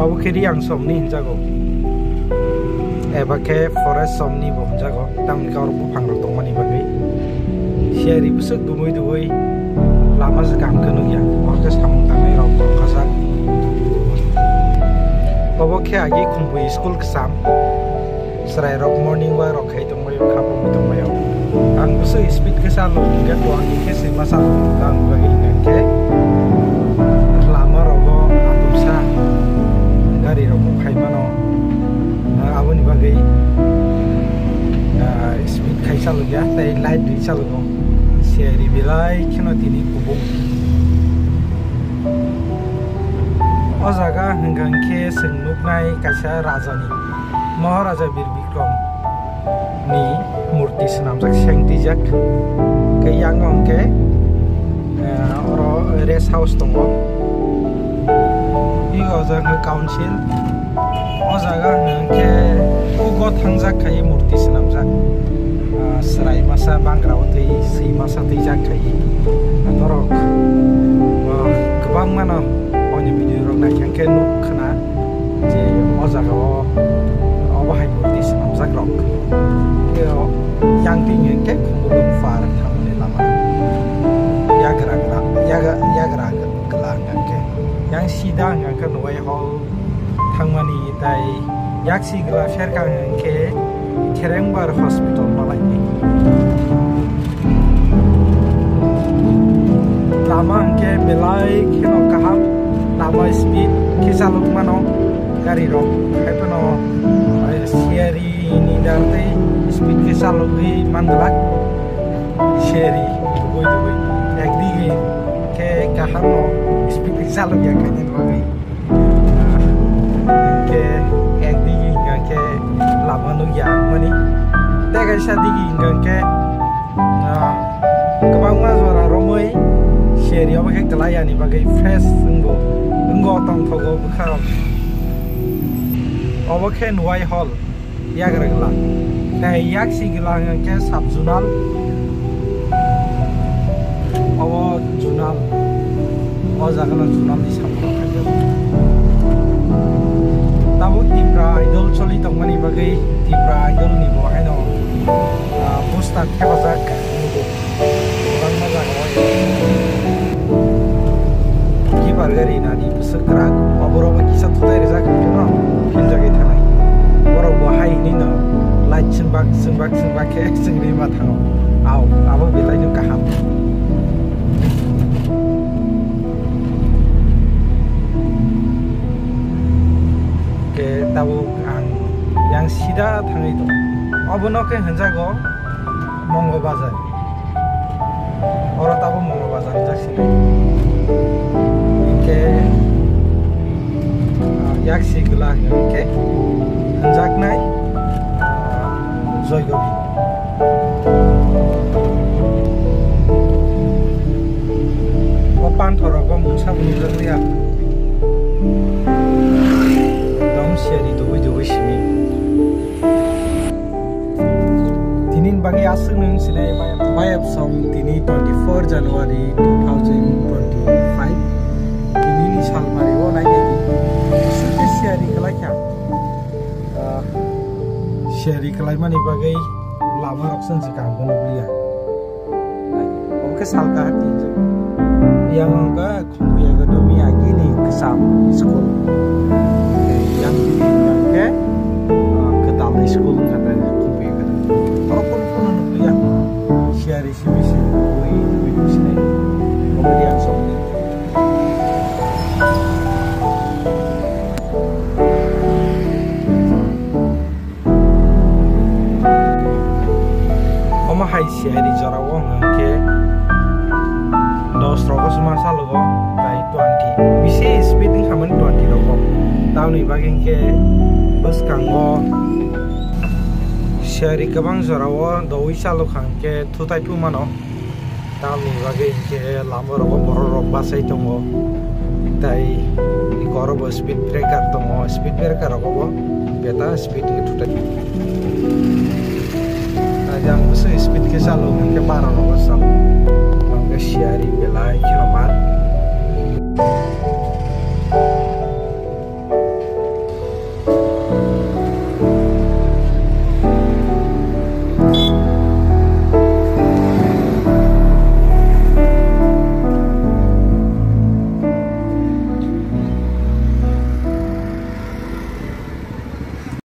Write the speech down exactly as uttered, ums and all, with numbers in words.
Obo khe Riyang somni hinjago. Eba khe forest somni bo hinjago. Tamni khe oro buphang rok tongmani bagwi. Siyari bwswk dubui dubui lama se kaham khe nukya. Oro khe samung tangnai rok tongkha sak. Obo khe agi Khumbui school kwcham. Chwrai rok morning walk rok khai tongbaio, kha pogwi tongbaio. Ang bwswk speed khe chalo, hwnkhe bo ang khe se ma chalo, ang bagwi hwnkhe lama rogo atumsa gari rok bo khai mano. Ah, aboni bagwi, ah, speed khai chalo ya, tei light rwi chalo. Siyari belai kheno tini kubung. O jaga hwnkha hwnkhe chwng nuknai kaisa rajani, Maharaja Bir Bikram ni murti swnamjak, seng twijak. Khe yang hwnkhe, eh, oro rest house tongo. I o jaga council. O jaga hwnkhe ugo thangjak khai murti swnamjak. Ah, chwrai masa bangra o twi swi masa twijak khai. Norok, ah, kwbangmano oini video rok naikha khe nuk khna je o jaga o obo hai murti swnamjak rok. Khe o yang twi hwnkhe Khumulwng par thangmani lama. Yagra gra, yagra, yagra gla hwnkhe. Yang sida hwnkhe Nuwai Hall thangmani, tai yaksi gla pherkang hwnkhe Kherengbar Hospital malaini. Lama hwnkhe belai kheno kaham, lama speed khe chalok mano gari rok, haiphano, eh, siyari ni dar tei speed khe chalogwi manglak. Seri, dugui dugui. Ekdigi khe kaham no speed khe chalok ya khaini bagwi. Ah, khe ekdigi hwnkha khe lama nukya mani. Tei kaisa digi hwnkha khe, ah, kwbangma jora romwi seri obo khe kwlai yani bagwi fresh wngbo, wngbo tongthogo bwkha rok. Obo khe Nuwai Hall. Yagra gla. Tei yaksi gla hwnkhe sub zonal. Obo zonal. O jaga no zonal ni samung rok khaijak. Tabuk Tipra Idol choli tongmani bagwi Tipra Idol ni bo haino, ah, poster thepajak. Kwbangma jaga o. Kibar gari nani bwswk kwrak, oborok bai kisa thutai rijak hwnkhe no philjagwi thanai. Borok bo hai hwnwi no light chwngbak chwngbak chwngbak khe chwngri ma thango. Au, abo belai no kaham. Khe tabuk ang yang sida thangwi tongo. Obono khe hwnjago Mongo Bazar. Oro tabuk Mongo Bazar hwnjak sinai. Hinkhe, ah, yaksi gla hwnkhe hwnjaknai, ah, Joygobi. O panthor rogo mungsa bo nukjakliya. Ekdom seri dugui dugui simi. Tini bagwi aswk nung sinai bayap, bayap song tini twenty-four January two thousand twenty-five. Tini ni salmari o nai nai di. Sute seri kwlai kha. Ah, seri kwlai mani bagwi lama rok song se kaham khe nukliya. Obo khe salka hati. Yang wngkha Khumbuya Academy agini kwcham school. Yang tini hwnkhe, ah, kwtal school wngkha tei Khumbuya Academy. Oro phano phano nukliya. Siyari simi se twi twi sinai. Obo Riyang somni. Omo hai siyari jora o hwnkhe dos rogo se ma salogo, tai twenty. Bisi speed wngkha mani twenty rogo. Tamoni bagwi hwnkhe bwskango siyari kwbang jora o doui chalokha hwnkhe thutai phu mano. Tamni bagwi hinkhe lama rogo borok rok bachai tongo. Tai eko oro bo speed breaker tongo, speed breaker rogo bo beta speed khe thutai. Tai ang bwswk speed khe chalo hinkhe bara rogo chalo. Ang khe siyari belai kheno mar.